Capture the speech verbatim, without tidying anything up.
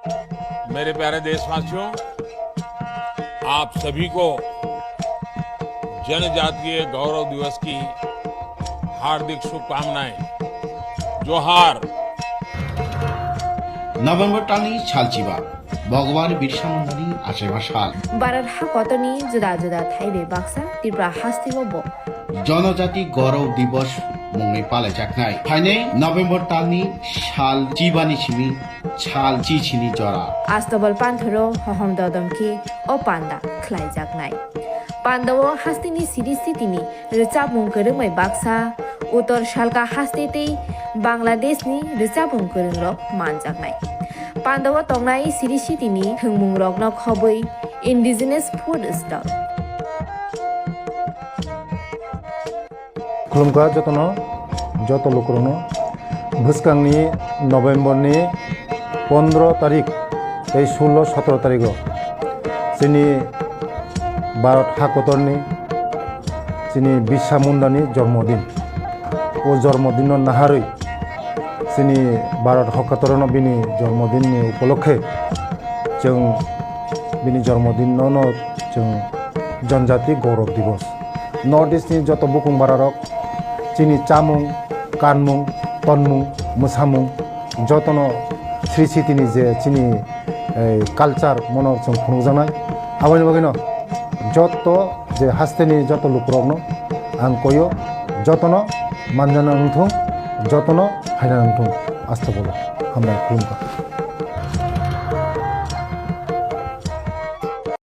मेरे प्यारे देशवासियों, आप सभी को जनजातीय गौरव दिवस की हार्दिक शुभकामनाएं। जोहार। November talni salchiba, Bhagwan Birsa Mundani achaiba sal. Bharat hakotorni juda juda thaibai baksa Tripura hasteo bo Janajati Gaurav Divas mungwi palaijaknai. Phainai November talni sal chibani simi sal chichini jora. Astobal panthoro hohom dodom khe o panda khlaijaknai. Pandao hasteni siri sitini rwchapmung kwrwngbai baksa, Uttor Salka haste tei Bangladeshni rwchapmung kwrwngrok manjaknai. Pandao tongnai siri sitini thwngmungrokno khobwi indigenous food stall. Khulumkha jotono, joto lukurokno. Bwskangni November ni pondro tarik tei sullo sotro tarigo chini Bharat hakotorni chini Birsa Mundani jormodin. O jormodinno naharwi chini Bharat hakotorno bini jormodinni upolokhe chwng bini jormodinno no chwng Janjati Gaurav Divas. North East ni joto bukung bararok chini chamung, kanmung, tonmung, mwsamung, jotono sri sitini je chini, eh, culture mono chwng phunukjaknai. Aboni bagwino joto je hasteni joto lukurokno ang koyo, jotono manjana wngthung, jotono phaina wngthung. Astobolo hambai khulumkha.